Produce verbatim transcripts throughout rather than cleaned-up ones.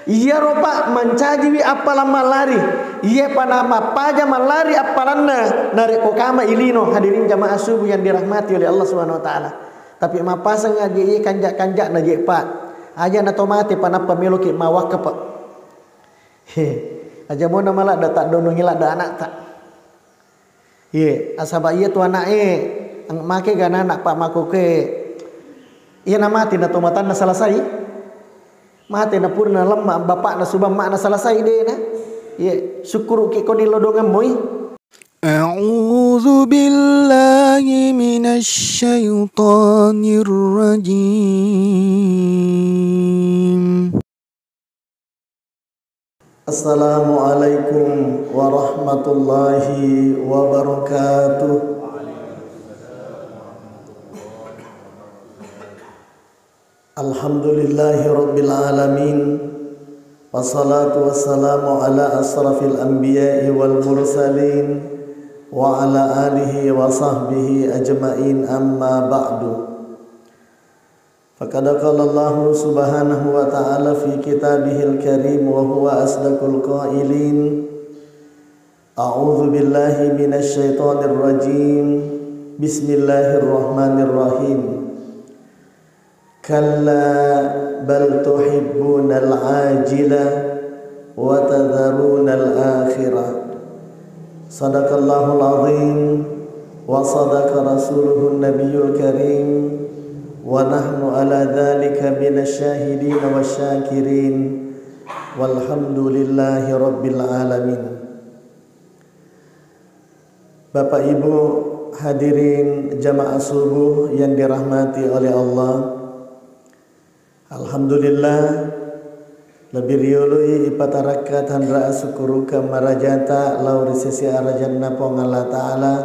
Iyaro, Pak, mancajiwi appalang mallari. Iye pa namappaja mallari appalanna narekko kama ilino, hadirin jamaah subuh yang dirahmati oleh Allah Subhanahu wa Ta'ala. Tapi mappaseng aja iye kanja-kanja na je, Pak. Aja na to mate pa nappa meloki mawakka, Pak. He, aja mona maladda taddonongi ladda anakta. Iye, asaba iya tu anak e, ang-, make gana anak Pak makoke. Iya na mate na to matanna selesai. Mate na purna lemma bapakna subang makna selesai dena. Iye, syukuruki koni lodongan moi. أعوذ بالله من الشيطان الرجيم. السلام عليكم ورحمة الله وبركاته. الحمد لله رب العالمين، والصلاة والسلام على أشرف الأنبياء والمرسلين، وعلى آله وصحبه أجمعين، أما بعد. فقد قال الله سبحانه وتعالى في كتابه الكريم وهو أصدق القائلين: أعوذ بالله من الشيطان الرجيم. بسم الله الرحمن الرحيم. كلا بل تحبون العاجلة وتذرون الآخرة. صدق الله العظيم وصدق رسوله النبي الكريم ونحن على ذلك من الشاهدين والشاكرين والحمد لله رب العالمين. Bapak Ibu hadirin jamaah subuh yang dirahmati oleh Allah. Alhamdulillah, lebbi rioloi ipatarakka tanra asukkuruka marajata lao ri sesi arajanna Puang Allah Ta'ala.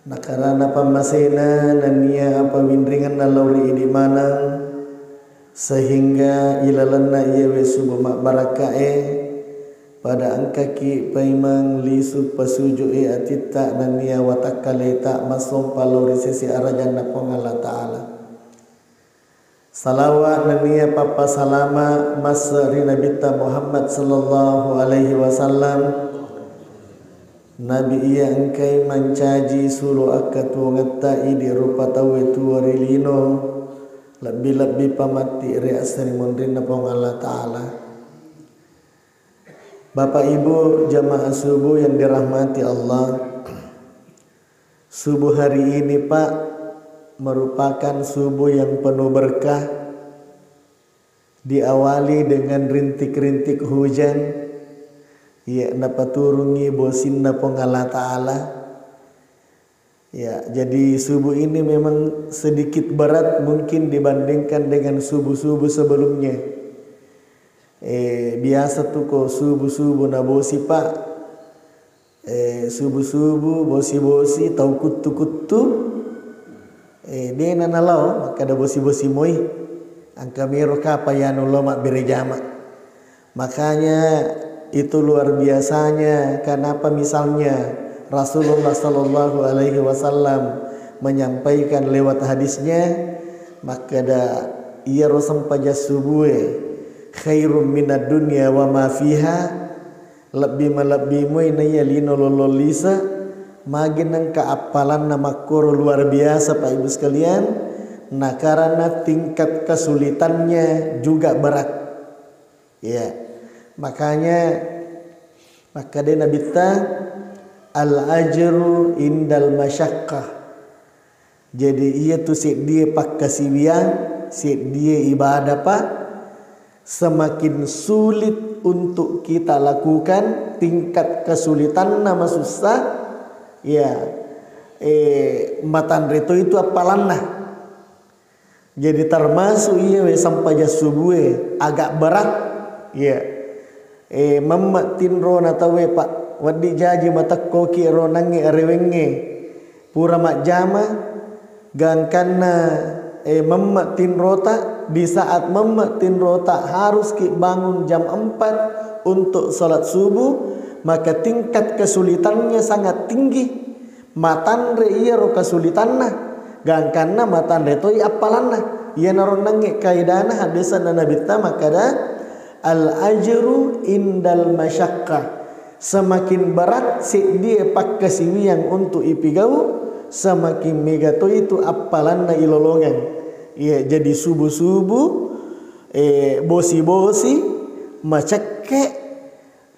Nakarana pammasena nennia apawinringenna lao ri idi maneng, sehingga ilalenna iyawe subuh mabbarakkae, pada engkaki paimeng lisu pasuju'e atitta nennia watakkaleta massompa lao ri sesi arajanna Puang Allah Ta'ala. Salawat nennia pappasalama masse ri Nabitta Muhammad sallallahu alaihi wasallam. Nabi iya engkai mancaji sulu akkatuwongetta idi rupa tauwe tuwo ri lino, lebbi-lebbi pamatti ri assarimunrinna Puang Allah Ta'ala. Bapak Ibu jamaah subuh yang dirahmati Allah, subuh hari ini, Pak, merupakan subuh yang penuh berkah, diawali dengan rintik-rintik hujan, ya, napaturungi bosinna Puang Allah Ta'ala. Ya, jadi subuh ini memang sedikit berat mungkin dibandingkan dengan subuh-subuh sebelumnya. Eh, biasa tu ko subuh-subuh nabosi, Pak. Eh, subuh-subuh, bosi-bosi, tau kuttu-kuttu. Eh, dena nalao, makkada bosi-bosi moi. Angka mero kapa yanu lo mabbere jama. Makanya itu luar biasanya. Kenapa misalnya Rasulullah sallallahu alaihi wasallam menyampaikan lewat hadisnya, makkada iyaro sempajang subue khairum minad dunya wa ma fiha, lebbi malebbi moi naiya lino lollo lise, magi nengka appalanna makkoro luar biasa, Pak Ibu sekalian, nakarana tingkat kesulitannya juga berat. Ya. Makanya makkeda Nabitta, "Al ajru indal masyaqqah." Jadi iya tu seddie pakkasiwiang, seddie ibadah, Pak, semakin sulit untuk kita lakukan, tingkat kesulitanna masussa, ya, eh, matanre to itu appalanna. Jadi termasuk iya we sempajang subue agak berat. Iya. Eh, memme tinrona tauwe, Pak. Wedding jaji matekkoki ero nangnge arewengnge. Pura majjama, gangkanna, eh, memme tinrota, di saat memme tinrota haruski bangun jam empat untuk salat subuh, maka tingkat kesulitannya sangat tinggi. Matanre iyaro kasulitanna, gangkanna matanre toi appalanna. Iyanaro nangnge kaidana haddesanna Nabitta makkada, Al-ajru indal masyaqqah. Semakin berat seddie pakkasiwiang untuk ipigau, semakin mega toi tu appalanna ilolongeng. Iya, jadi subu-subu, eh, bosi-bosi, macekke,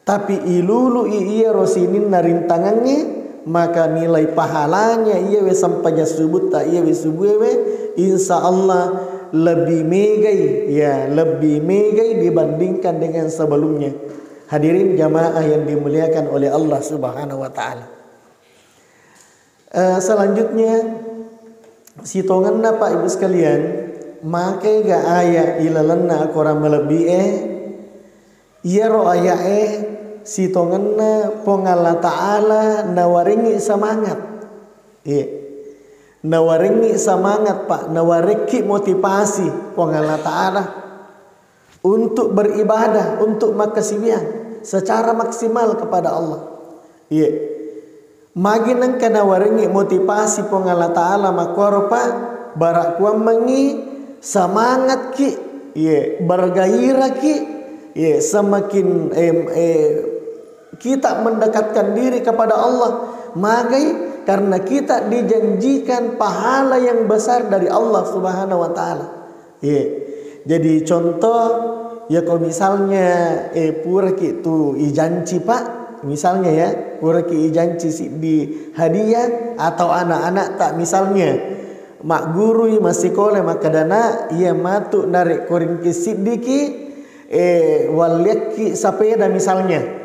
tapi ilului iyaro sininna rintangangnge, maka nilai pahalanya iyawe sempajang subutta iyawe subuewe, insya Allah lebih megai, ya, lebih megai dibandingkan dengan sebelumnya. Hadirin jamaah yang dimuliakan oleh Allah Subhanahu wa Ta'ala. Eh, selanjutnya, sitongenna, Pak, Ibu sekalian, makai ga ayat ilalenna akorang malebbi'e, iyaro aya'e sitongenna Puang Allah Ta'ala nawarengngi semangat. Iya. Nawarengngi semangat, Pak, nawarekki motivasi Puang Allah Ta'ala untuk beribadah, untuk makkasiwiang secara maksimal kepada Allah. Iya. Magi nengka nawarengngi motivasi Puang Allah Ta'ala makkoro, Pak, bara kuammengngi semangatki, iya, bergairahki, iya, semakin, em, eh, kita mendekatkan diri kepada Allah. Magai? Karena kita dijanjikan pahala yang besar dari Allah Subhanahu wa Ta'ala. Iya. Jadi contoh, ya, kalau misalnya, eh, puraki tu ijanci, Pak, misalnya, ya, puraki ijanci siddi hadiah atau anak-anak tak, misalnya, maggurui massikola, makkedana, iya matu narekko ringki siddiki, eh, walliakki sepeda, misalnya.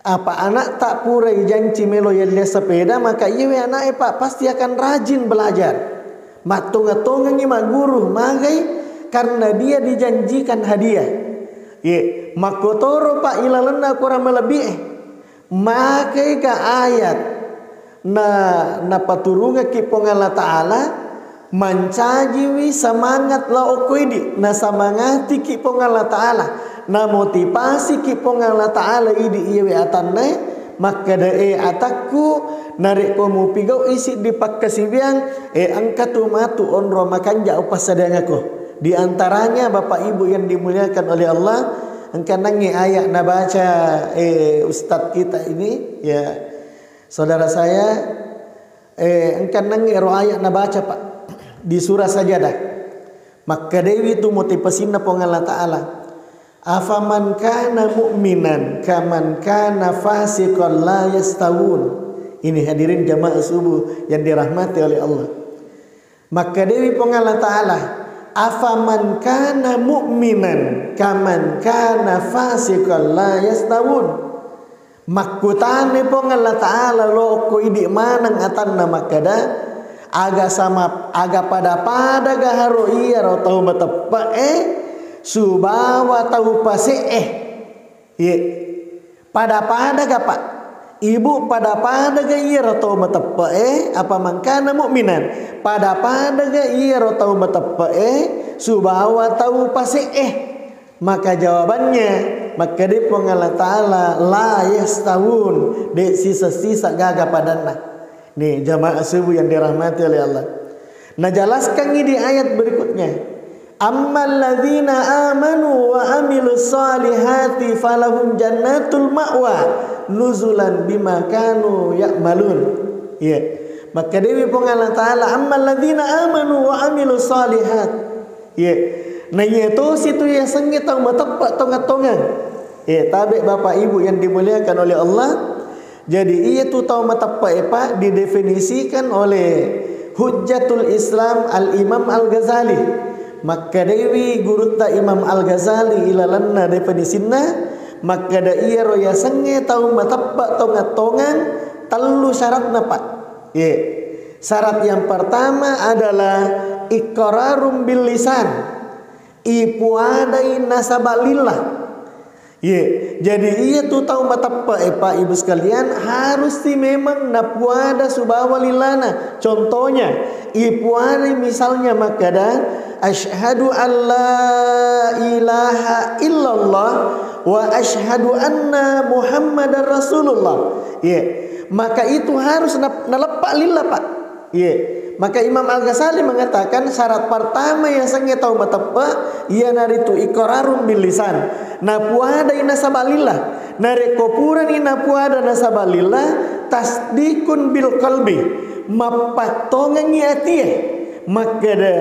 Apa anakta pura ijanci melo yalliang sepeda, maka iyawe anak'e, Pak, pasti akan rajin belajar. Mattonga-tongangngi magguru, magai? Karena dia dijanjikan hadiah. Ye, makkotoro, Pak, ilalenna akorang malebbi'e. Makaika ayat na, napaturungekki Puang Allah Ta'ala, mancajiwi semangat lao okko idi, nasamangatiki Puang Allah Ta'ala, namotivasiki Puang Allah Ta'ala idi iyawe atannae, makkeda, "E atakku, narekko mupigau'i siddi pakkasiwiang, e engka tu matu onrong makanja upassadiangako." Di antaranya, Bapak Ibu yang dimuliakan oleh Allah, engka nangnge ayat nabaca, eh, ustadz kita ini, ya, saudara saya, eh, engka nangnge ro ayat nabaca, Pak, di surah Sajadah. Makkedewi tu motivasinna Puang Allah Ta'ala, "Afaman kana mu'minan kaman kana fasiqan la yastawun." Ini hadirin jamaah subuh yang dirahmati oleh Allah. Makkedewi Puang Allah Ta'ala, "Afaman kana mu'minan kaman kana fasiqan la yastawun." Makkutani Puang Allah Ta'ala lokko idi maneng atanna makkeda, aga sama, aga pada-pada ga haro iyaro tau mateppe'e subawa tau pase'e? Ye. Pada-pada ga, Pak? Ibu, pada-pada ga iyaro tau mateppe'e, apa mangkana mu'minan? Pada-pada ga iyaro tau mateppe'e subawa tau pase'e? Maka jawabannya, makkeda Puang Allah Ta'ala, "La yastawun," de' sisa-sisa gaga padanna. Nih, jamaah subuh yang dirahmati oleh Allah. Najelaskan di ayat berikutnya, "Ammal ladzina amanu wa amilus salihati falahum jannatul ma'wa nuzulan bima kanu ya'malun." Iya. Makkedewi Puang Allah Ta'ala, "Ammal ladzina amanu wa amilus salihat." Iya. Na iya tosi tu yasengnge tau mateppe' tonga-tongang. Iya, tabe' Bapak Ibu yang dimuliakan oleh Allah. Jadi, iya tu tau mateppe' e, Pak, didefinisikan oleh Hujjatul Islam Al-Imam Al-Ghazali. Makkedewi gurutta Imam Al-Ghazali ilalenna definisinna, makkeda iyaro yasengnge tau mateppe' tonga-tongang tellu syaratna, Pak. Ye. Syarat yang pertama adalah iqrarun bil lisan. Ipuadai nasaba lillah. Ye, jadi iya tu tau mateppe' e, Pak, Ibu sekalian, harus si memang napuada subawa lillana. Contohnya, ipuadai misalnya makkeda, "Asyhadu an la ilaha illallah wa asyhadu anna Muhammadar Rasulullah." Ye, maka itu harus na-, naleppa lillah, Pak. Ye. Maka Imam Al-Ghazali mengatakan syarat pertama yasengnge tau mateppe' iyanaritu iqrarun bil lisan. Napuadai nasaba lillah. Narekko purani napuada nasaba lillah, tasdikun bil qalbi, mappattongengngi atie. Makkeda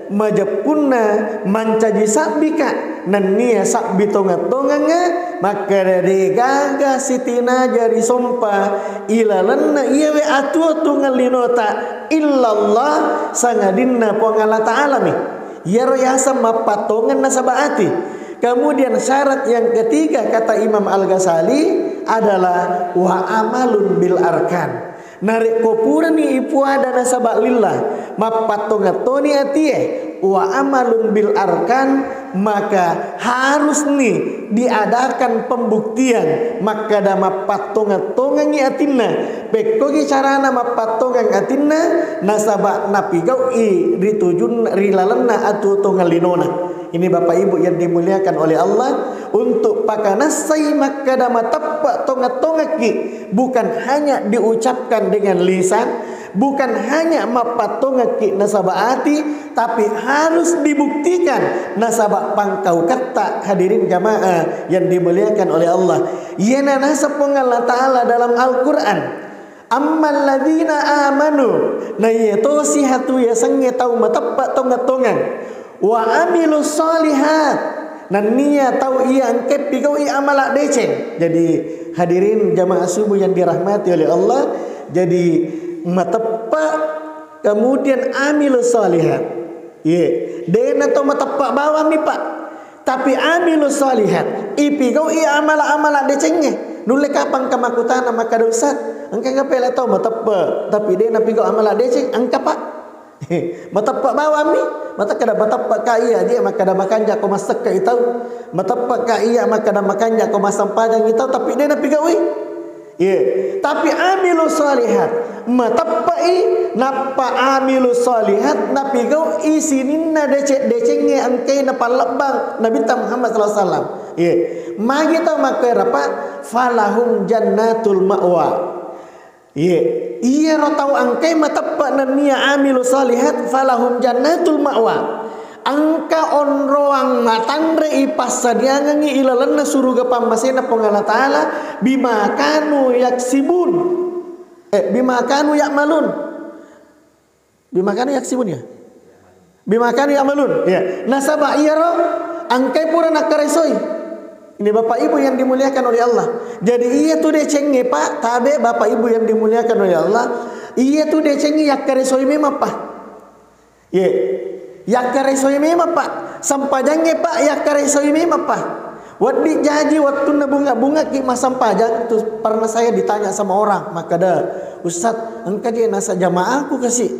majeppunna mancaji sabbika, nennia sabbi tongeng-tongengnga, makkeda degaga sitinaja risompa ilalenna iyawe atuo-tuongeng linota illallah, sangadinna Puang Allah Ta'ala mi. Iyaro yaseng mappattongeng nasaba ati. Kemudian syarat yang ketiga, kata Imam Al-Ghazali, adalah wa amalun bil arkan. Narekko purani ipuada nasaba lillah, mappattongeng-toni atie, wa amalun bil arkan, maka harusni diadakan pembuktian makkada mappattongeng-tongengngi atinna. Pekkogi carana mappattongeng atinna, nasaba napigau'i ri tujun-, ri lalenna atuo-tuongeng linona. Ini Bapak Ibu yang dimuliakan oleh Allah, untuk pakanassai makkada mateppe tongeng-tongekki, bukan hanya diucapkan dengan lisan, bukan hanya mappattongekki nasaba ati, tapi harus dibuktikan nasaba pangkauketta, hadirin jamaah yang dimuliakan oleh Allah. Iyana naseng Puang Allah Ta'ala dalam Al-Quran, "Ammal ladzina amanu," na iya tosi hatu yasengnge tau mateppe tongeng-tongeng, "wa amilus shalihat," nennia tau iya engke pigau'i amala deceng. Jadi, hadirin jamaah subuh yang dirahmati oleh Allah, jadi mateppe, kemudian amilus shalihat. Iye, de'na tau mateppe bawammi, Pak. Tapi amilus shalihat, ipigau'i amala-amala decengnge. Nulle kapang ka makkutana makkada, "Ustaz, engka ga pela tau mateppe, tapi de' napigau amala deceng?" Engka, Pak. Mateppe bawammi, makkada mateppe ka iya, je makkada makanja ko massekke i tau. Mateppe ka iya makkada makanja ko massempajang i tau, tapi de' napigaui. Iya. Tapi amilu shalihat, mateppe'i, nappa amilu shalihat, napigau'i sininna dece-, decengnge engkae napallebbang Nabitta Muhammad sallallahu alaihi wasallam. Iya. Magi tau makkuera, Pak, falahum jannatul ma'wa. Iya. Iyaro tau engkae mateppe nennia amilu shalihat, falahum jannatul ma'wa. Engka onroang matanre ipassadiangengngi ilalenna suruga pammasena Puang Allah Ta'ala, bima kanu yaksibun. Eh, bima kanu ya'malun. Bima kanu yaksibun, ya? Bima kanu ya'malun. Ya. Nasaba iyaro engkae pura nakkaresoi. Ini Bapak Ibu yang dimuliakan oleh Allah. Jadi iya tu decengnge, Pak, tabe Bapak Ibu yang dimuliakan oleh Allah. Iya tu decengnge yakkaresoi memang, Pak. Ye. Yakkaresoi memang, Pak. Sempajangnge, Pak, yakkaresoi memang, Pak. Wedding jaji wettunna bunga-bungaki massempajang, itu pernah saya ditanya sama orang, makkada, "Ustaz, engka je nasa jamaahku kasi.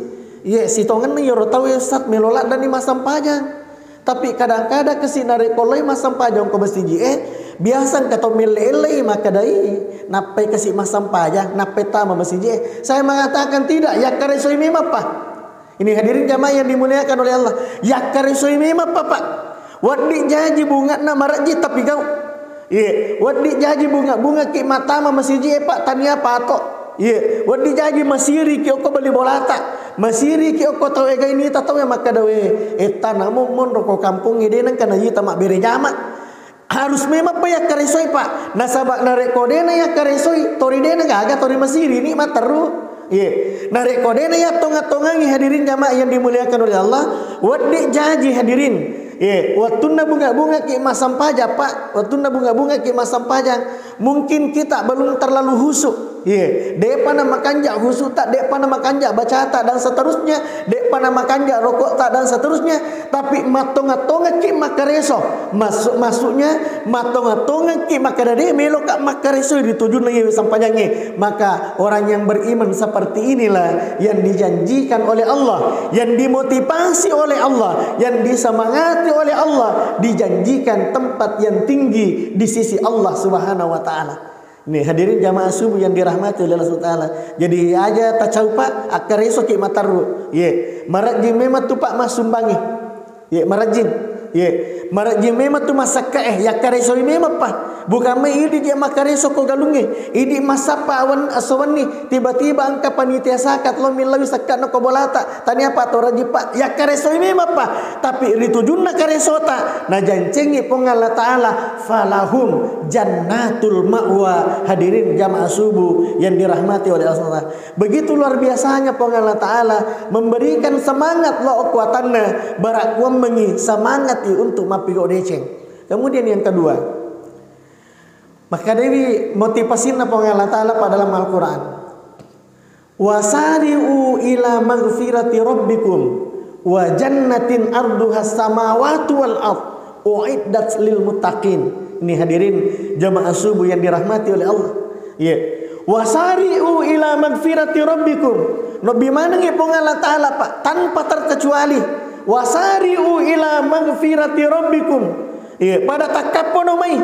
Ye, sitongenna iyaro tau ya, Ustaz, melo laddani massempajang. Tapi kadang-kadang kasi narekko loi massempajang ko masiji e, biasa engka tau melle-ellei makkadai, nappai kasi massempajang, nappai tama masiji e." Saya mengatakan, "Tidak, yakkaresoi memang, Pak." Ini hadirin jamaah yang dimuliakan oleh Allah. Yakkaresoi memang, Pak. Wedding jaji bunga'na marejji tapi gau. Iya, wedding jaji bunga-bungaki matama masiji e, Pak, tania pato. Iya, wedding jaji masiriki okko bali bolata. Masiriki okko tau egai nita tau e makkada, "We, ettana mo monro ko kampongnge de nengka najita mabbere jama." Harus memang pa yakkaresoi, Pak. Nasaba narekko dena yakkaresoi, tori dena gaga, tori masiri ni matteru. Iya. Narekko dena yattonga-tongangi, hadirin jamaah yang dimuliakan oleh Allah, wedding jaji, hadirin. Iya, wettunna bunga-bungaki massempajang, Pak. Wettunna bunga-bungaki massempajang, mungkin kita belum terlalu khusyuk. Iya, de'pa na makanja khusyukta, de'pa na makanja bacata dan seterusnya, de'pa na makanja rokokta dan seterusnya, tapi mattonga-tongakki makkareso. Maksud-, maksudnya mattonga-tongakki makkada de meloka makkaresoi ri tujunna iyawe sempajangnge. Maka orang yang beriman seperti inilah yang dijanjikan oleh Allah, yang dimotivasi oleh Allah, yang disemangati oleh Allah, dijanjikan tempat yang tinggi di sisi Allah Subhanahu wa Ta'ala. Nih, hadirin jamaah subuh yang dirahmati oleh Allah Subhanahu wa Ta'ala. Jadi, aja tacau, Pak, akkaresoki matarru. Ye, marajing memang tu, Pak, massumbangi. Ye, marajing. Ye, marejjing memang tu massakka e, yakkaresoi memang pa. Bukan mai idi je makkareso ko galungnge, idi massappa awan asowenni, tiba-tiba engka panitia sakat lo millauwi sakka'na ko bolata, tania pa to rejjing pa, yakkaresoi memang pa. Tapi ri tujunna karesota, najancengi Puang Allah Ta'ala, falahum jannatul ma'wa. Hadirin jamaah subuh yang dirahmati oleh Allah. Begitu luar biasanya Puang Allah Ta'ala memberikan semangat lo kekuatanna, barakkuammengi semangat i untuk mappigau deceng. Kemudian yang kedua, makkedai motivasinna Puang Allah Ta'ala pada dalam Al-Quran, wasari'u ila magfirati rabbikum wa jannatin arduha samawati wal ard uiddat lil muttaqin. Ini hadirin jamaah subuh yang dirahmati oleh Allah. Iya. Wasari'u ila magfirati rabbikum. Lebbi manengngi Puang Allah Ta'ala, Pak, tanpa terkecuali. Wasari'u ila magfirati rabbikum. Iya, pada takkappono mai.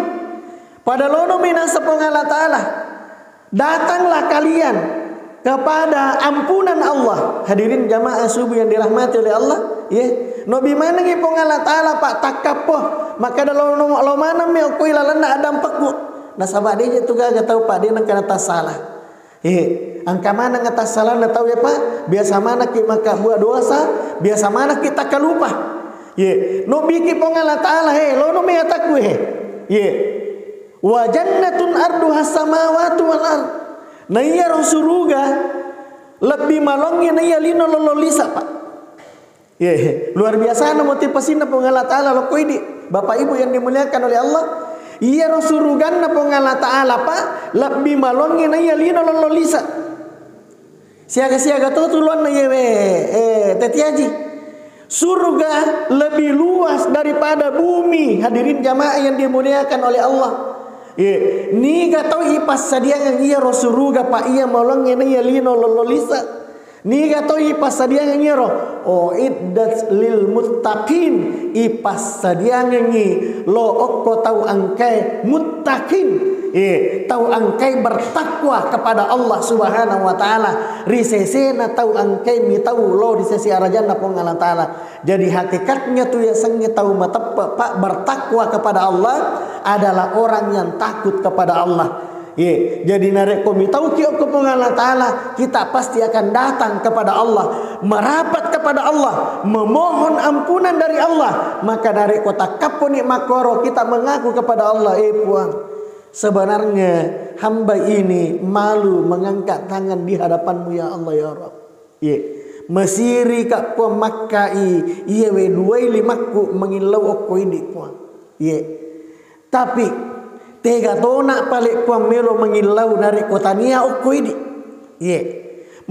Pada lono mai naseng Puang Allah Ta'ala. Datanglah kalian kepada ampunan Allah. Hadirin jamaah subuh yang dirahmati oleh Allah, ye. Lebbi manengngi Puang Allah Ta'ala, Pak, takkappo. Makkeda lo, lo, lo maneng mi okko ilalenna adampekku. Nasaba de je tu gaga tau, Pak, de nengka natassala. Ye, engka maneng atassalanna tau ya, Pak. Biasa manekki makkabbua dosa, biasa manekki takkalupa. Ye, lobbiki Puang Allah Ta'ala, he, lono mi atakku, he. Ye. Wa jannatun arduha samawati wal ard. Na iyaro suruga lebbi malongngi na iya lino lollo lisa, Pak. Ye, luar biasana motivasinna Puang Allah Ta'ala lokko idi. Bapak Ibu yang dimuliakan oleh Allah, iyaro suruganna Puang Allah Ta'ala, Pak, lebbi malongngi na iya lino lollo lisa. Siaga-siaga to tuluanna iyewe, eh, tetiaji. Surga lebih luas daripada bumi. Hadirin jamaah yang dimuliakan oleh Allah. Ye, niga tau ipassadiangeng iyaro suruga, Pak, iya malongnge na iya lino lollo lisa. Niga tau ipassadiangeng iyaro? Uiddat lil muttaqin. Ipassadiangengngi lo okko tau engkae muttaqin. Eh, tau engkae bertakwa kepada Allah Subhanahu wa Ta'ala. Ri sesena tau engkae mitau lo ri sese arajanna Puang Allah Ta'ala. Jadi, hakikatnya tu yasengnge tau mateppe, Pak, bertakwa kepada Allah adalah orang yang takut kepada Allah. Ye, jadi narekko mitauki okko Puang Allah Ta'ala, kita pasti akan datang kepada Allah, merapat kepada Allah, memohon ampunan dari Allah. Maka narekko takkapponi makkoro, kita mengaku kepada Allah, "Eh Puang, sebenarnya hamba ini malu mengangkat tangan di hadapan-Mu, ya Allah, ya Rabb." Ye. Masirika Puang makkai, iyewe duai limakku mangillau okko idi, Puang. Ye. Tapi, tega tona pale Puang melo mangillau narekko tania okko idi. Ye.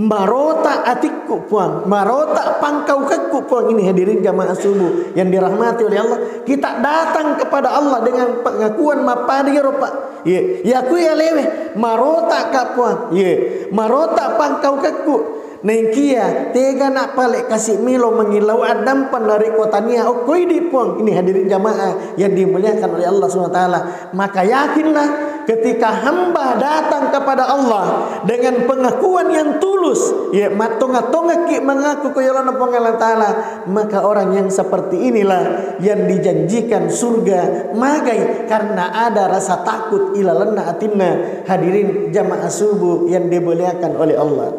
Marota atikku, Puang, marota pangkaukekku, Puang. Ini hadirin jamaah subuh yang dirahmati oleh Allah. Kita datang kepada Allah dengan pengakuan mappada iyaro, Pak. Ye. Yakui alewe, marota ka, Puang. Ye. Marota pangkaukekku. Naengkia, tega na pale kasi melo mangillau addampeng narekko tania okko idi, Puang. Ini hadirin jamaah yang dimuliakan oleh Allah Subhanahu wa Ta'ala. Maka yakinlah, ketika hamba datang kepada Allah dengan pengakuan yang tulus, ya, mattonga-tongakki mengaku ko yolona Puang Allah Ta'ala, maka orang yang seperti inilah yang dijanjikan surga. Magai? Karena ada rasa takut ilalenna atinna. Hadirin jamaah subuh yang dimuliakan oleh Allah.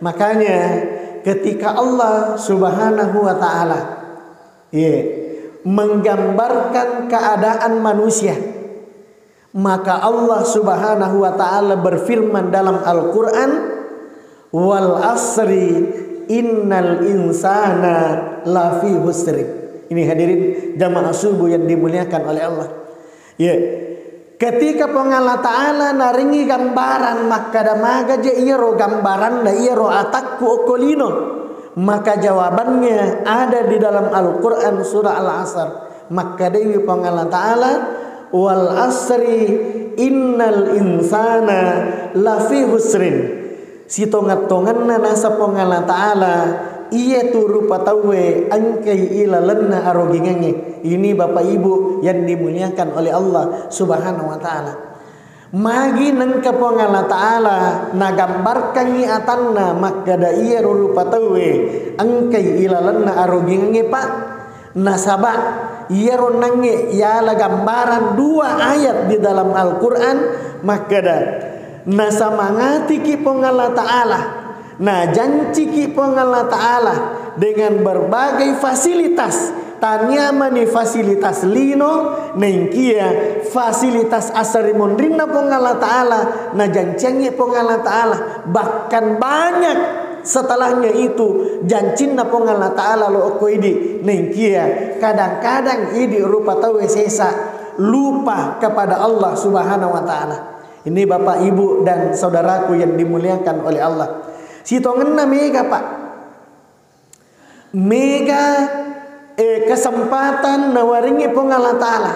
Makanya, ketika Allah Subhanahu wa Ta'ala, ye, menggambarkan keadaan manusia, maka Allah Subhanahu wa Ta'ala berfirman dalam Al-Quran, "Wal asri innal insana lafi husrin." Ini hadirin jamaah subuh yang dimuliakan oleh Allah. Ye. Ketika Puang Allah Ta'ala narengngi gambaran, makkada, "Maga je iyaro gambaranna iyaro atakku okko lino?" Maka jawabannya ada di dalam Al-Quran surah Al-Asr. Makkadaiwi Puang Allah Ta'ala, "Wal asri innal insana lafi husrin." Sitonga-tonganna naseng Puang Allah Ta'ala, iye tu rupa tauwe engkai ilalenna arogingengnge. Ini Bapak Ibu yang dimuliakan oleh Allah Subhanahu wa Ta'ala. Magi nengka Puang Allah Ta'ala nagambarkangngi atanna makkada iyaro rupa tauwe engkai ilalenna arogingengnge, Pak? Nasaba Iyaro onnangnge yala gambarang dua ayat di dalam Al-Quran makkeda, nasamangatiki Puang Allah Ta'ala, najanciki Puang Allah Ta'ala dengan berbagai fasilitas. Tania mani fasilitas lino, naengkia fasilitas assarimunrinna Puang Allah Ta'ala, najanciangngi Puang Allah Ta'ala. Bahkan banyak setelahnya itu jancinna Puang Allah Ta'ala lo okko idi, naengkia kadang-kadang idi rupa tauwe sesa, lupa kepada Allah Subhanahu wa Ta'ala. Ini Bapak, Ibu, dan saudaraku yang dimuliakan oleh Allah. Sitongenna mega, Pak. Mega, eh, kesempatan nawaringi Puang Allah Ta'ala.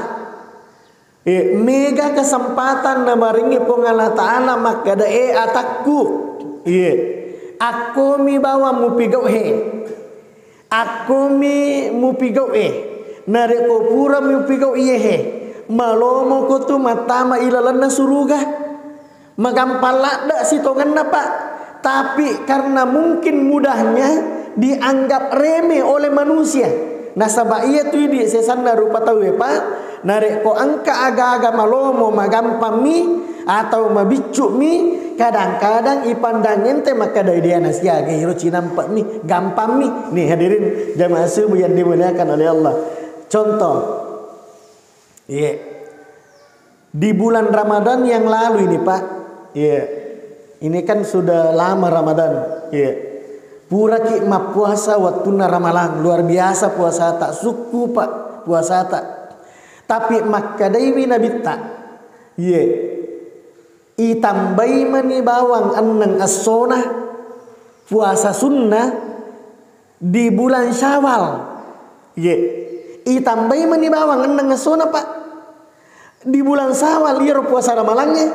Eh, mega kesempatan nawaringi Puang Allah Ta'ala makkeda, eh, atakku. Iya. Akkomi bawang mupigau he. Akkomi mupigau e. Narekko pura mupigau iye he, malomoko tu mattama ilalenna suruga. Magampang ladde sitongenna, Pak. Tapi karena mungkin mudahnya dianggap remeh oleh manusia. Nasaba iya tu idi sesanna rupa tauwe, Pak. Narekko engka aga-aga malomo, magampammi atau mabiccumi, kadang-kadang ipandang ente makkeda, "Dia nasiaga iro cinampe'mi, gampammi." Nih, hadirin jamaah subuh yang dimuliakan oleh Allah. Contoh, iya. Di bulan Ramadan yang lalu ini, Pak. Iya. Ini kan sudah lama Ramadan. Iya. Puraki mappuasa wattunna Ramalang, luar biasa puasata, sukku, Pak, puasata. Tapi makkedaiwi Nabitta, iya, itambai mani bawang enneng essona puasa sunnah di bulan Syawal. Ye. Itambai mani bawang enneng essona, Pak. Di bulan Syawal iyaro puasa Ramalangnge.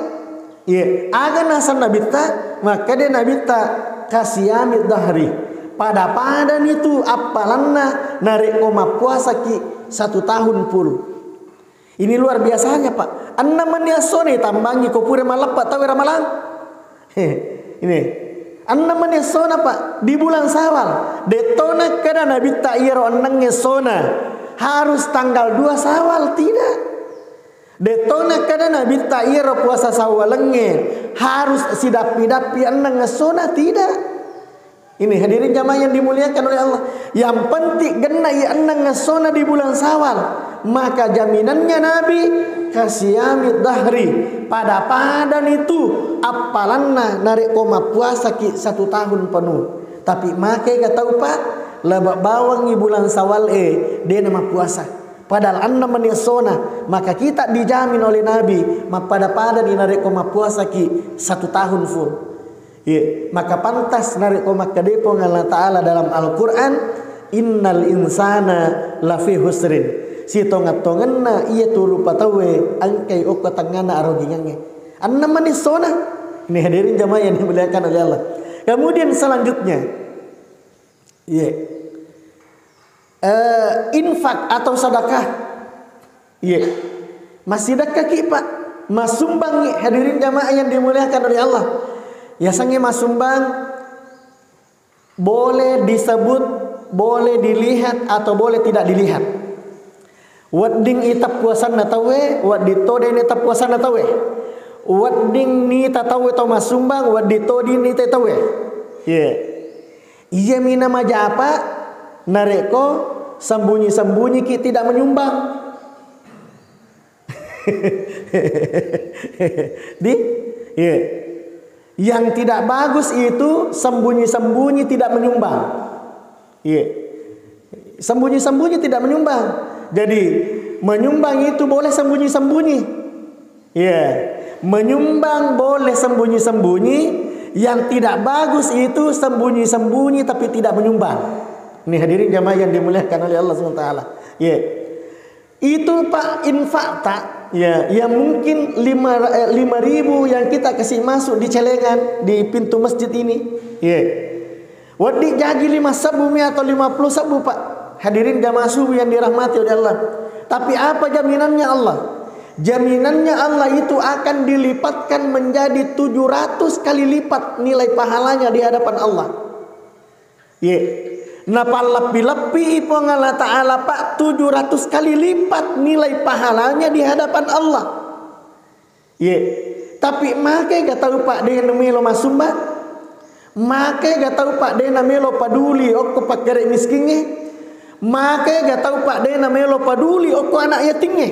Ye. Aga naseng Nabitta, makkeda Nabitta, "Kasiyami dahri." Pada-padani tu appalanna narekko mappuasaki satu tahun full. Ini luar biasanya, Pak. Enneng mani essona itambangi ko pura malleppa tauwe Ramalang. He, ini. Enneng mani essona, Pak, di bulan Syawal. De'to nakkeda Nabitta iyaro enneng essona harus tanggal dua Syawal, tidak. De'to nakkeda Nabitta iyaro puasa Syawalengnge harus sidappi-dappi enneng essona, tidak. Ini hadirin jamaah yang dimuliakan oleh Allah. Yang penting genna iya enneng essona di bulan Syawal. Maka jaminannya Nabi, "Kasiyami dahri." Pada-padani tu appalanna narekko mappuasaki satu tahun penuh. Tapi makkega tau, Pak, laba bawangngi bulan Syawal e, de'na mappuasa. Padahal enneng mani essona, maka kita dijamin oleh Nabi, mappada-padani narekko mappuasaki satu tahun full. Iya, maka pantas narekko makkeda Puang Allah Ta'ala dalam Al-Quran, "Innal insana lafi husrin." Sitonget-tongenna iya tu rupa tauwe engkai okko tengngana arogingangnge. Enneng mani essona. Ini hadirin jamaah yang dimuliakan oleh Allah. Kemudian selanjutnya, iya. Eh, infak atau sedekah. Iya. Massidekka ki, Pak. Massumbang, hadirin jamaah yang dimuliakan oleh Allah. Yasengnge massumbang boleh disebut, boleh dilihat, atau boleh tidak dilihat. Wedding iteppu asenna tauwe, wedding to de'na iteppu asenna tauwe. Wedding nita tauwe tau massumbang, wedding to de'na nita tauwe. Iya. Iyami namajapa narekko sembunyi-sembunyi ki tidak menyumbang. Di? Iya. Yang tidak bagus itu sembunyi-sembunyi tidak menyumbang. Iya. Sembunyi-sembunyi tidak menyumbang. Jadi, menyumbang itu boleh sembunyi-sembunyi. Iya. Menyumbang boleh sembunyi-sembunyi. Yang tidak bagus itu sembunyi-sembunyi tapi tidak menyumbang. Ini hadirin jamaah yang dimuliakan oleh Allah subhanahu wa taala. Iya. Itu, Pak, infakta, ya, yang mungkin lima, eh, lima ribu yang kita kasih masuk di celengan, di pintu masjid ini. Ya. Wedding jaji lima sebbu mi atau lima puluh sebbu, Pak. Hadirin jamaah subuh yang dirahmati oleh Allah. Tapi apa jaminannya Allah? Jaminannya Allah itu akan dilipatkan menjadi tujuh ratus kali lipat nilai pahalanya di hadapan Allah. Ye. Napalleppi-leppi Puang Allah Ta'ala, Pak, tujuh ratus kali lipat nilai pahalanya di hadapan Allah. Ye. Tapi makai ga tau, Pak, de namelo masumba? Makai ga tau, Pak, de namelo paduli okko pakkere miskingnge? Makai ga tau, Pak, de namelo paduli okko anak yatingnge?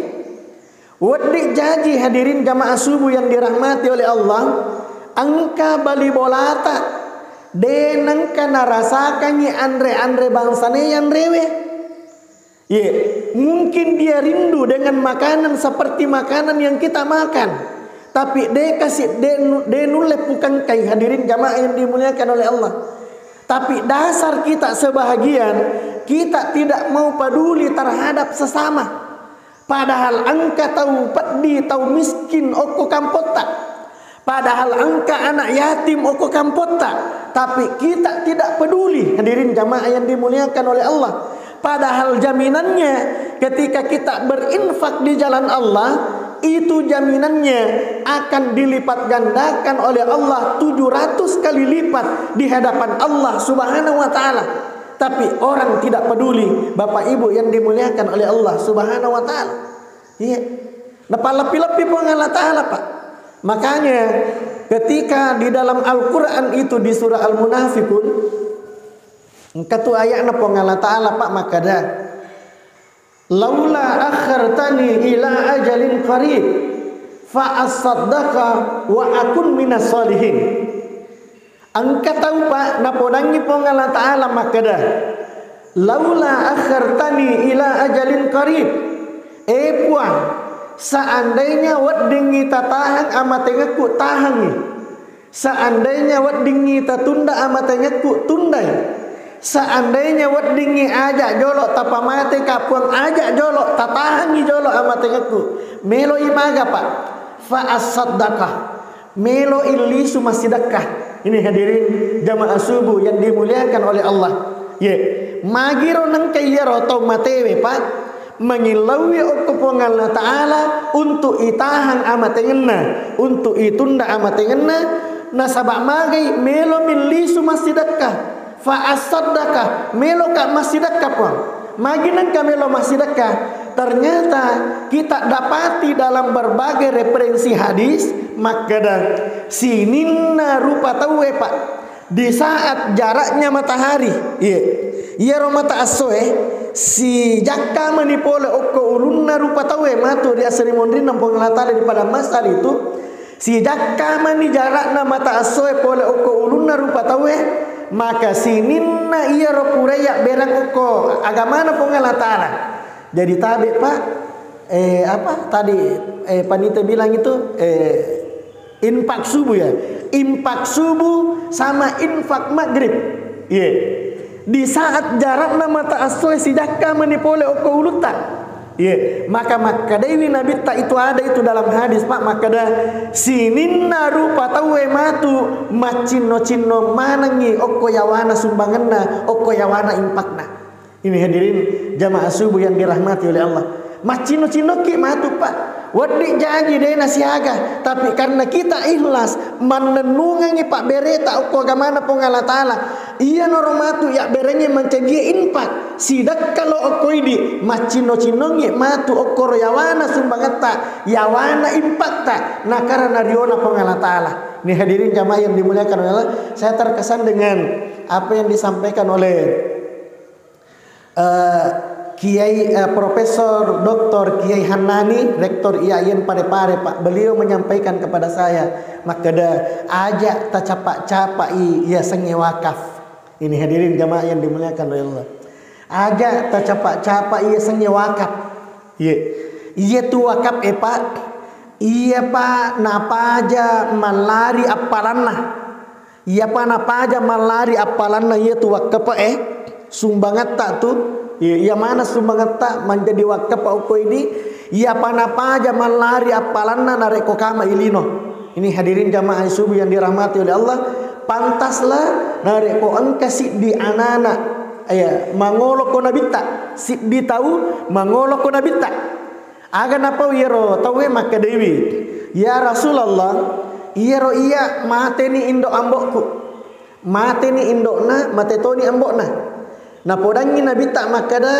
Wedding jaji, hadirin jamaah subuh yang dirahmati oleh Allah, engka bali bolata de nengka narasakangi anre-anre bangsane yanrewe. Ye, mungkin dia rindu dengan makanan seperti makanan yang kita makan. Tapi de kasi, de, nu- de nulle pukangkai, hadirin jamaah yang dimuliakan oleh Allah. Tapi dasar kita sebahagian, kita tidak mau peduli terhadap sesama. Padahal engka tau peddi, tau miskin okko kampotta. Padahal engka anak yatim okko kampotta. Tapi kita tidak peduli, hadirin jamaah yang dimuliakan oleh Allah. Padahal jaminannya, ketika kita berinfak di jalan Allah, itu jaminannya akan dilipat gandakan oleh Allah tujuh ratus kali lipat di hadapan Allah Subhanahu wa Ta'ala. Tapi orang tidak peduli, Bapak Ibu yang dimuliakan oleh Allah Subhanahu wa Ta'ala. Iya. Napalleppi-leppi Puang Allah Ta'ala, Pak. Makanya, ketika di dalam Al-Quran itu, di surah Al-Munafikun, engka tu ayatna Puang Allah Ta'ala, Pak, makkeda, "Laula akhartani ila ajalin qarib fa asaddaqa wa akun minas salihin." Engka tau, Pak, napodangngi Puang Allah Ta'ala makkeda, "Laula akhartani ila ajalin qarib." Eh, Puang, seandainya weddingngi tatahang amatengekku, tahangngi. Seandainya weddingngi tatunda amatengekku, tundai. Seandainya weddingngi aja jolo tapamateka, Puang, aja jolo, tatahangngi jolo amatengekku. Meloi maga, Pak? Fa asaddaqa. Melo illisu massidekka. Ini hadirin jamaah subuh yang dimuliakan oleh Allah. Ye, magiro nengka iyaro tau matewe, Pak, mangillauwi okko Puang Allah Ta'ala untuk itahang amatengenna, untuk itunda amatengenna, nasaba magai melo millisu massidekka. Fa asaddaqa, meloka massidekka, Puang. Magi nengka melo massidekka? Ternyata kita dapati dalam berbagai referensi hadis, makkeda sininna rupa tauwe, Pak, di saat jaraknya matahari, iya, iyaro mata essoe sijakka mani pole okko ulunna rupa tauwe, matu ri asri monrinna Puang Allah Ta'ala di padang mahsyar itu, sijakka mani jarakna mata essoe pole okko ulunna rupa tauwe, maka sininna iyaro purae yabbereng okko agamana Puang Allah Ta'ala. Jadi tabe, Pak, eh, apa tadi, eh, panitia bilang itu, eh, infak subuh, ya. Infak subuh sama infak maghrib. Iya. Di saat jarakna mata essoe sijakka mani pole okko ulutta. Iya, maka makkedaiwi Nabitta itu, ada itu dalam hadis, Pak, makkeda, sininna rupa tauwe matu maccinno-cinno manengngi okko yawana sumbangenna, okko yawana impakna. Ini hadirin jamaah subuh yang dirahmati oleh Allah. Maccinno-cinnoki matu, Pak. Wedding jaji de nasiaga, tapi karena kita ikhlas, mannennungengngi pabbereta okko agamana Puang Allah Ta'ala, iyanaro matu yabberengngi mancaji infak. Sidekka lo okko idi, maccinno-cinnongngi matu okkoro yawana sumbangetta, yawana impakta, nakarena riona Puang Allah Ta'ala. Ini hadirin jamaah yang dimuliakan oleh Allah, saya terkesan dengan apa yang disampaikan oleh, eh, Kiai, eh, Profesor Doktor Kiai Hannani, Rektor I A I N Parepare, Pak. Beliau menyampaikan kepada saya, makkeda, aja tacapa-capai yasengnge wakaf. Ini hadirin jamaah yang dimuliakan oleh Allah. Aja tacapa-capai yasengnge wakaf. Iya. Iya tu wakaf, eh, Pak. Iya, Pak, napaja mallari appalanna. Iyapa napaja mallari appalanna iyatu wakkape'e, sumbangatta tu, iya, iya maneng sumbangatta manjadi wakkape okko idi, iyapa napaja mallari appalanna narekko kama ilino. Ini hadirin jamaah subuh yang dirahmati oleh Allah, pantaslah narekko engka siddi anana, iya, mangolo ko nabitta, siddi tau mangolo ko nabitta. Aga napau iyaro tauwe makkedaiwi, "Ya Rasulullah, iyaro iya mateni indo' ambo'ku. Mateni indo'na, mate toni ambo'na." Napodangngi Nabitta makkeda,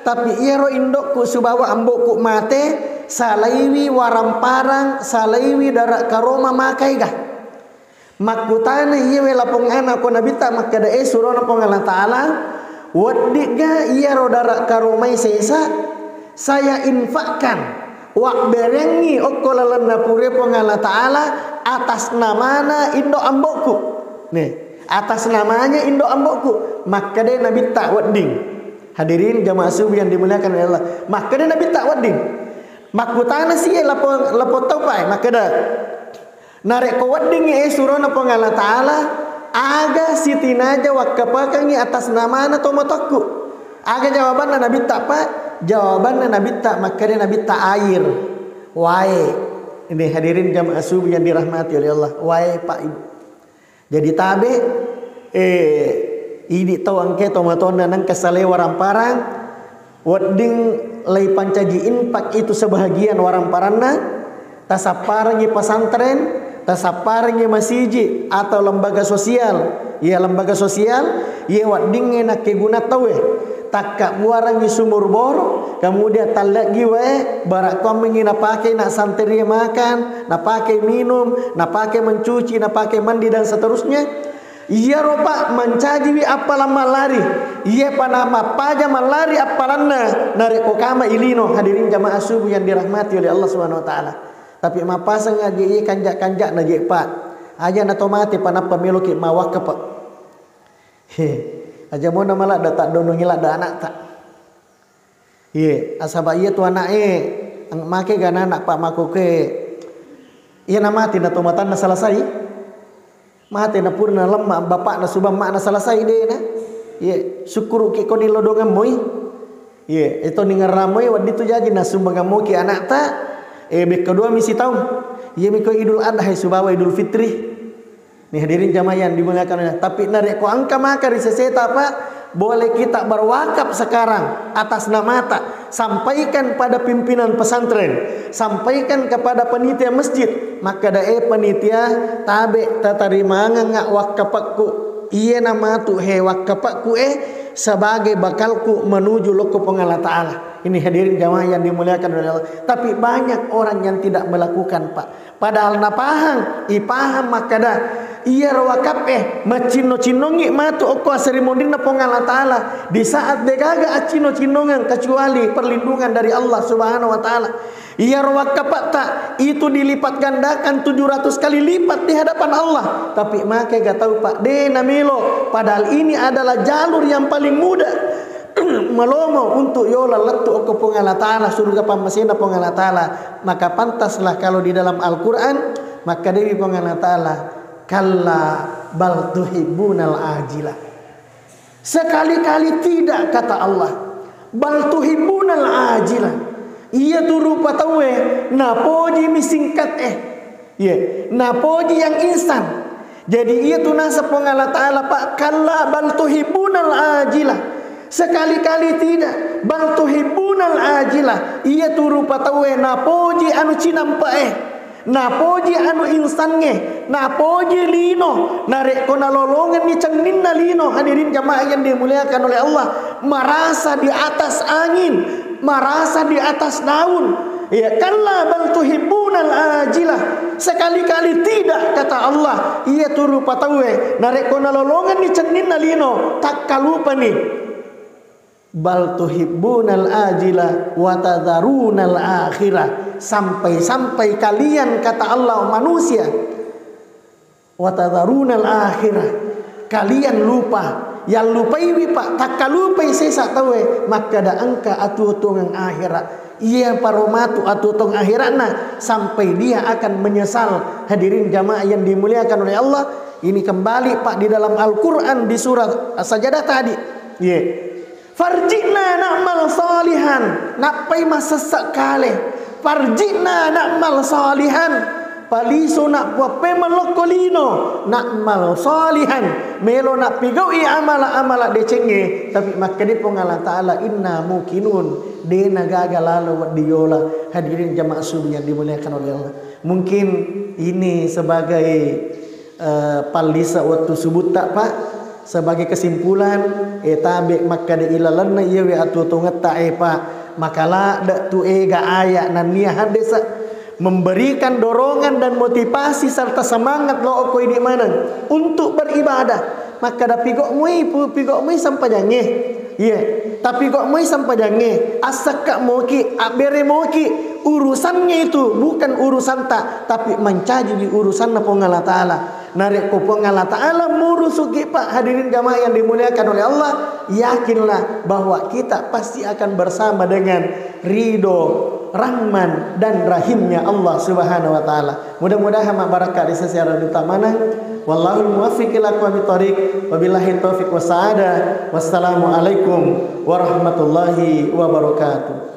tapi iyaro indokku sibawa ambokku mate, salaiwi waramparang, salaiwi dara karoma makaega. Makkutana iyewe lapong ana ko Nabitta makkeda, eh, surona Puang Allah Ta'ala, weddigga iyaro dara karomai sesa, saya infakkan, wabberengngi okko lalenna pure Puang Allah Ta'ala atas namana indo ambokku. Nih, atas namanya indo ambokku. Makkeda Nabitta wedding. Hadirin jamaah subuh yang dimuliakan oleh Allah. Makkeda Nabitta wedding. Makkutana si lapo, lapo taupa, eh, makkeda, narekko weddingngi, eh, surona Puang Allah Ta'ala, aga sitinaja wakkapakengngi atas namana tomatoakku? Aga jawabanna Nabitta, Pak? Jawabanna Nabitta, makkeda Nabitta, air, wae. Ini hadirin jamaah subuh yang dirahmati oleh Allah, wae, Pak, Ibu. Jadi tabe, eh, idi tau engke tomatoanna nengka salai waramparang, wedding laipancaji infak itu sebahagian waramparanna, tasapparengngi pesantren, tasapparengngi masiji atau lembaga sosial. Iya lembaga sosial, iya weddingnge nakkeguna tauwe. Takkabbuarengngi sumur bor, kemudian talleggi wae, barakkuammengngi napake nasanterie makan, napake minum, napake mencuci, napake mandi, dan seterusnya. Iyaro, Pak, mancajiwi appalang mallari. Iye pa namappaja mallari appalanna narekko kama ilino, hadirin jamaah subuh yang dirahmati oleh Allah Subhanahu wa Ta'ala. Tapi mappaseng aja iye kanja-kanja'na je, Pak. Aja na to mate pa nappa meloki mawakka, Pak. He, aja mona maladda taddonongi ladda anakta. Iye, asaba iya tu anak e, ang-, make gana anak, Pak, makoke. Iya na mati na to matanna selesai. Mate na purna lemma bapakna subang makna selesai dena. Iye, syukuruki ko dilodongan moi. Iye, eto ningerramoi wedding tu jaji nasumbangammoki anakta, eh, bekka dua mi sitaung. Iya mi ko Idul Adha sibawa Idul Fitri. Nih hadirin jamaah yang dimuliakan oleh Allah. Tapi narekko engka maka ri seseta, Pak, boleh kita berwakaf sekarang atas namata. Sampaikan pada pimpinan pesantren, sampaikan kepada panitia masjid. Makkeda, eh, panitia, tabe tatarimangengnga wakkapakku. Iye namatu he wakkapakku, eh, sebagai bakalku menuju lokko Puang Allah Ta'ala. Ini hadirin jamaah yang dimuliakan oleh Allah. Tapi banyak orang yang tidak melakukan, Pak. Padahal napahang, ipahang makkeda, iyaro wakaf e, maccinno-cinnongngi matu okko asarimonrinna Puang Allah Ta'ala. Di saat degaga accinno-cinnongeng kecuali perlindungan dari Allah Subhanahu wa Ta'ala. Iyaro wakkapatta itu dilipat gandakan tujuh ratus kali lipat di hadapan Allah. Tapi makkega tau, Pak, de namelo. Padahal ini adalah jalur yang paling mudah. Malomo untuk yola lettu okko Puang Allah Ta'ala, surga pammasena Puang Allah Ta'ala. Maka pantaslah kalau di dalam Al-Quran, makkedawi Puang Allah Ta'ala, kalla bal tuhibbunal ajila. Sekali-kali tidak, kata Allah. Bal tuhibbunal ajila. Iya tu rupa tauwe, napoji mi singkat eh. Iya, napoji yang instan. Jadi iya tu naseng Puang Allah Ta'ala, Pak, kalla bal tuhibbunal ajila. Sekali-kali tidak, bal tuhibbunal ajila. Iya tu rupa tauwe napoji anu cinampa eh. Napoji anu insangnge, napoji lino, narekko nalolongenni cenninna lino, hadirin jamaah yang dimuliakan oleh Allah, merasa di atas angin, merasa di atas daun. Ya, kalla bal tuhibbunal ajilah. Sekali-kali tidak, kata Allah, iya tu rupa tauwe, narekko nalolongenni cenninna lino, takkalupani. Bal tuhibbunal ajila wa tadharunal akhirah. Sampai-sampai kalian, kata Allah, manusia, wa tadharunal akhirah. Kalian lupa. Yang lupaiwi, Pak, takkalupai sesa tauwe, makkeda engka atuo-tuongeng akhirat. Iya paromatu atuo-tuong akhiratna sampai dia akan menyesal. Hadirin jamaah yang dimuliakan oleh Allah, ini kembali, Pak, di dalam Al-Quran di surah Sajadah tadi. Iya. Farji'na na'mal salihan, nappai masessa kale. Farji'na na'mal salihan, palisu nappuappe malokko lino, na'mal salihan, melo nappigau'i amala-amala decengnge, tapi makkeda Puang Allah Ta'ala, inna muqinun, de nagaga lalo wedding yola. Hadirin jamaah subuh yang dimuliakan oleh Allah. Mungkin ini sebagai, eh, pallisa waktu subutta, Pak. Sebagai kesimpulan, e tabe makkeda ilalenna iyawe atuo-tuongetta, e Pak, maka ladde tu ega aya nennia haddesa memberikan dorongan dan motivasi serta semangat lo ko idi maneng untuk beribadah. Makkeda pigok mui pu-, pigok mui sempajangnge. Iya, tapi kok mui sempajangnge, assakka moki, abbere moki, urusannya itu bukan urusanta, tapi mancaji di urusanna Puang Allah Ta'ala. Narekko Puang Allah Ta'ala murusuki, Pak, hadirin jamaah yang dimuliakan oleh Allah, yakinlah bahwa kita pasti akan bersama dengan ridho, rahman, dan rahimnya Allah Subhanahu wa Ta'ala. Mudah-mudahan mabbarakka ri sesera utama maneng. Wallahul muwaffiq ila aqwamit thoriq. Wabillahi taufiq wassa'adah. Wassalamualaikum warahmatullahi wabarakatuh.